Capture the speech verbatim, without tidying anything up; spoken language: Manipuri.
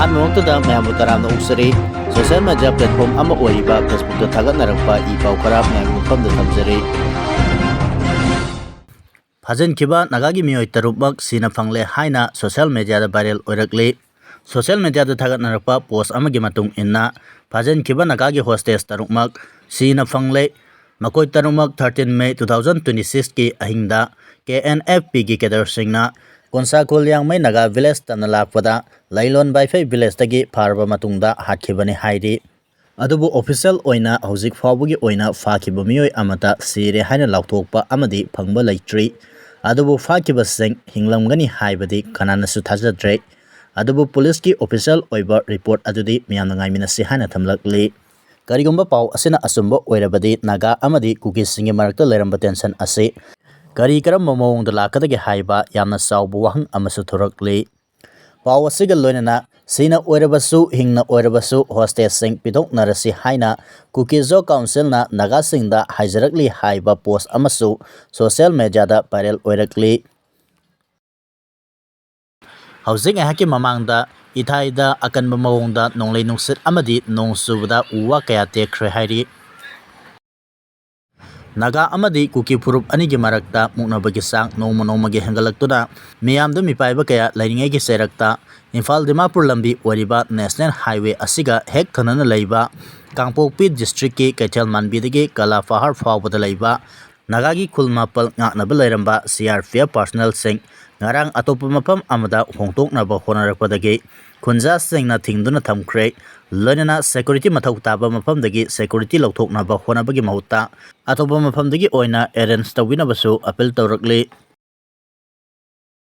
ꯑꯍꯥꯟꯕꯃꯛꯇꯗ ꯃꯌꯥꯝꯕꯨ ꯇꯔꯥꯝꯅ ꯑꯣꯛꯆꯔꯤ꯫ Social media platform ꯑꯃ ꯑꯣꯏꯔꯤꯕ Facebookꯇ ꯊꯥꯒꯠꯅꯔꯛꯄ ꯏ ꯄꯥꯎ ꯈꯔ ꯃꯌꯥꯝꯒꯤ ꯃꯐꯝꯗ ꯊꯝꯖꯔꯤ꯫ ꯐꯥꯖꯤꯟꯈꯤꯕ ꯅꯥꯒꯥꯒꯤ ꯃꯤꯑꯣꯏ ꯇꯔꯨꯛꯃꯛ ꯁꯤꯅ ꯐꯪꯂꯦ ꯍꯥꯏꯅ social mediaꯗ viral ꯑꯣꯏꯔꯛꯂꯤ꯫ Social mediaꯗ ꯊꯥꯒꯠꯅꯔꯛꯄ post ꯑꯃꯒꯤ ꯃꯇꯨꯡ ꯏꯟꯅ, ꯐꯥꯖꯤꯟꯈꯤꯕ ꯅꯥꯒꯥꯒꯤ hostage ꯇꯔꯨꯛꯃꯛ ꯁꯤꯅ ꯐꯪꯂꯦ꯫ ꯃꯈꯣꯏ ꯇꯔꯨꯛꯃꯛ thirteen May two thousand twenty sixꯀꯤ ꯑꯍꯤꯡꯗ KNFPꯒꯤ cadreꯁꯤꯡꯅ ꯀꯣꯟꯁꯥꯈꯣꯜ ꯌꯥꯡꯃꯩ ꯅꯥꯒꯥ village ꯇꯝꯅ ꯂꯥꯛꯄꯗ ꯂꯩꯂꯣꯟ ꯕꯥꯏꯐꯩ villageꯇꯒꯤ ꯐꯥꯔꯕ ꯃꯇꯨꯡꯗ ꯍꯥꯠꯈꯤꯕꯅꯤ ꯍꯥꯏꯔꯤ꯫ ꯑꯗꯨꯕꯨ official ꯑꯣꯏꯅ ꯍꯧꯖꯤꯛ ꯐꯥꯎꯕꯒꯤ ꯑꯣꯏꯅ ꯐꯥꯈꯤꯕ ꯃꯤꯑꯣꯏ ꯑꯃꯠꯇ ꯁꯤꯔꯦ ꯍꯥꯏꯅ ꯂꯥꯎꯊꯣꯛꯄ ꯑꯃꯗꯤ ꯐꯪꯕ ꯂꯩꯇ꯭ꯔꯤ꯫ ꯑꯗꯨꯕꯨ ꯐꯥꯈꯤꯕꯁꯤꯡ ꯍꯤꯡꯂꯝꯒꯅꯤ ꯍꯥꯏꯕꯗꯤ ꯀꯅꯥꯅꯁꯨ ꯊꯥꯖꯗ꯭ꯔꯦ꯫ ꯑꯗꯨꯕꯨ policeꯀꯤ official ꯑꯣꯏꯕ report ꯑꯗꯨꯗꯤ ꯃꯤꯌꯥꯝꯅ ꯉꯥꯏꯃꯤꯟꯅꯁꯤ ꯍꯥꯏꯅ ꯊꯝꯂꯛꯂꯤ꯫ ꯀꯔꯤꯒꯨꯝꯕ ꯄꯥꯎ ꯑꯁꯤꯅ ꯑꯆꯨꯝꯕ ꯑꯣꯏꯔꯕꯗꯤ ꯅꯥꯒꯥ ꯑꯃꯗꯤ ꯀꯨꯀꯤꯁꯤꯡꯒꯤ ꯃꯔꯛꯇ ꯂꯩꯔꯝꯕ tension ꯑꯁꯤ ꯀꯔꯤ ꯀꯔꯝꯕ ꯃꯑꯣꯡꯗ ꯂꯥꯛꯀꯗꯒꯦ ꯍꯥꯏꯕ ꯌꯥꯝꯅ ꯆꯥꯎꯕ ꯋꯥꯍꯪ ꯑꯃꯁꯨ ꯊꯣꯔꯛꯂꯤ꯫ ꯄꯥꯎ ꯑꯁꯤꯒ ꯂꯣꯏꯅꯅ ꯁꯤꯅ ꯑꯣꯏꯔꯕꯁꯨ ꯍꯤꯡꯅ ꯑꯣꯏꯔꯕꯁꯨ hostageꯁꯤꯡ ꯄꯤꯊꯣꯛꯅꯔꯁꯤ ꯍꯥꯏꯅ ꯀꯨꯀꯤ-ꯖꯣ councilꯅ ꯅꯥꯒꯥꯁꯤꯡꯗ ꯍꯥꯏꯖꯔꯛꯂꯤ ꯍꯥꯏꯕ post ꯑꯃꯁꯨ social mediaꯗ viral ꯑꯣꯏꯔꯛꯂꯤ꯫ ꯍꯧꯖꯤꯛ ꯉꯥꯏꯍꯥꯛꯀꯤ ꯃꯃꯥꯡꯗ ꯏꯊꯥꯏꯗ ꯑꯀꯟꯕ ꯃꯑꯣꯡꯗ ꯅꯣꯡꯂꯩ ꯅꯨꯡꯁꯤꯠ ꯑꯃꯗꯤ ꯅꯣꯡ ꯆꯨꯕꯗ ꯎ ꯋꯥ ꯀꯌꯥ ꯇꯦꯛꯈ꯭ꯔꯦ ꯍꯥꯏꯔꯤ꯫ ꯅꯥꯒꯥ ꯑꯃꯗꯤ ꯀꯨꯀꯤ ꯐꯨꯔꯨꯞ ꯑꯅꯤꯒꯤ ꯃꯔꯛꯇ ꯃꯨꯛꯅꯕꯒꯤ ꯆꯥꯡ ꯅꯣꯡꯃ ꯅꯣꯡꯃꯒꯤ ꯍꯦꯟꯒꯠꯂꯛꯇꯨꯅ ꯃꯤꯌꯥꯝꯗ ꯃꯤꯄꯥꯏꯕ ꯀꯌꯥ ꯂꯩꯔꯤꯉꯩꯒꯤ ꯆꯩꯔꯛꯇ ꯏꯝꯐꯥꯜ ꯗꯤꯃꯥꯄꯨꯔ ꯂꯝꯕꯤ ꯑꯣꯏꯔꯤꯕ National Highway ꯑꯁꯤꯒ ꯍꯦꯛ ꯊꯪꯅꯅ ꯂꯩꯕ ꯀꯥꯡꯄꯣꯛꯄꯤ districtꯀꯤ ꯀꯩꯊꯦꯜ ꯃꯥꯟꯕꯤꯗꯒꯤ ꯀꯂꯥ ꯐꯍꯥꯔ ꯐꯥꯎꯕꯗ ꯂꯩꯕ ꯅꯥꯒꯥꯒꯤ ꯈꯨꯜ ꯃꯥꯄꯜ ꯉꯥꯛꯅꯕ ꯂꯩꯔꯝꯕ CRPF personnelꯁꯤꯡ ꯉꯔꯥꯡ ꯑꯇꯣꯞꯄ ꯃꯐꯝ ꯑꯃꯗ ꯍꯣꯡꯗꯣꯛꯅꯕ ꯍꯣꯠꯅꯔꯛꯄꯗꯒꯤ ꯈꯨꯟꯖꯥꯁꯤꯡꯅ ꯊꯤꯡꯗꯨꯅ ꯊꯝꯈ꯭ꯔꯦ꯫ ꯂꯣꯏꯅꯅ security ꯃꯊꯧ ꯇꯥꯕ ꯃꯐꯝꯗꯒꯤ security ꯂꯧꯊꯣꯛꯅꯕ ꯍꯣꯠꯅꯕꯒꯤ ꯃꯍꯨꯠꯇ ꯑꯇꯣꯞꯄ ꯃꯐꯝꯗꯒꯤ ꯑꯣꯏꯅ arrange ꯇꯧꯕꯤꯅꯕꯁꯨ appeal ꯇꯧꯔꯛꯂꯤ꯫